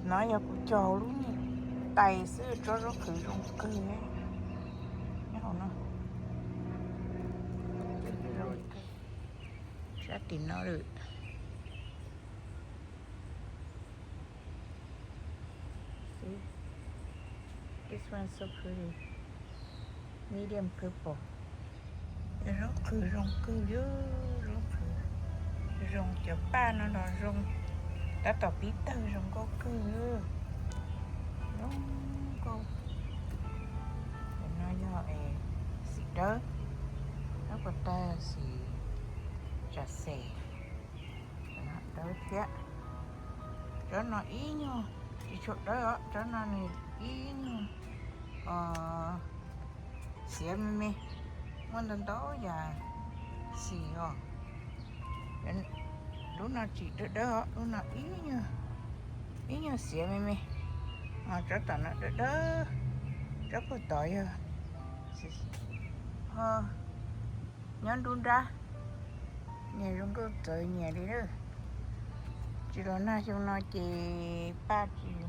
No yog kuv cog lub niag tais xwb, tsob zaub qhwv zoo kawg nyob hauv no. Sab tim no lawm. See? This one so pretty. Medium purple. Zaub qhwv zoo kawg li, zaub qhwv zoo, cov paj no los zoo, tab tom pib tawg zoo nkauj kawg. Zoo nkauj. Cov no yog xim dawb, tab puas tag xim tsav xes, dawb thiab. Cov no ib nyuag tsis tshua dawb os, cov no nws ib nyuag xiav me me, muaj ntau ntau yam xim os. Lub no tsis dawb dawb os, lub no ib nyuag, ib nyuag xiav me me. Tsob tom no dawb dawb, tsob puag tod yog ho nyob nruab nrab, nyias zoo nkauj txawv nyias li lawm. Tsis los nag xyoo no ces paj tsis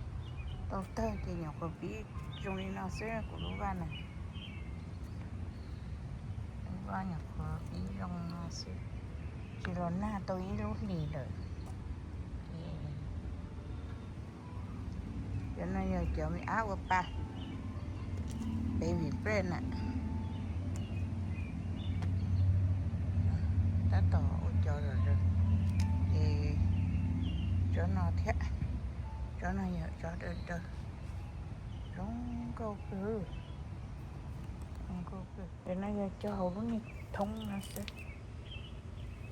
tau tawg ces nyuam qhuav pib zoo li no xwb kuv lub vaj na. Lub vaj nyuam qhuav pib zoo no xwb, tsis los nag tau ib lub hlis lawm. Cov no yog cov me ab ua pa, baby breath na. Tab tom ua cov zom zaws, ces cov no thiab, cov no yog cov dawb dawb, zoo nkauj kawg, zoo nkauj kawg. Cov no yog cog hauv lub niag thoob no xwb,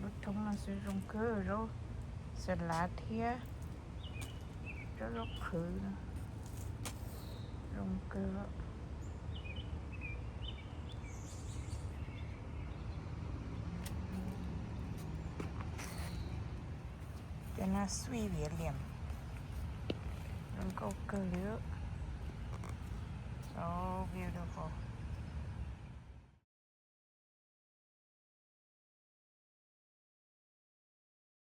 lub thoob no xwb, zoo kawg, zaub xas lav thiab cov zaub qhwv no zoo kawg. Cov no sweet William, zoo nkauj kawg li. So beautiful.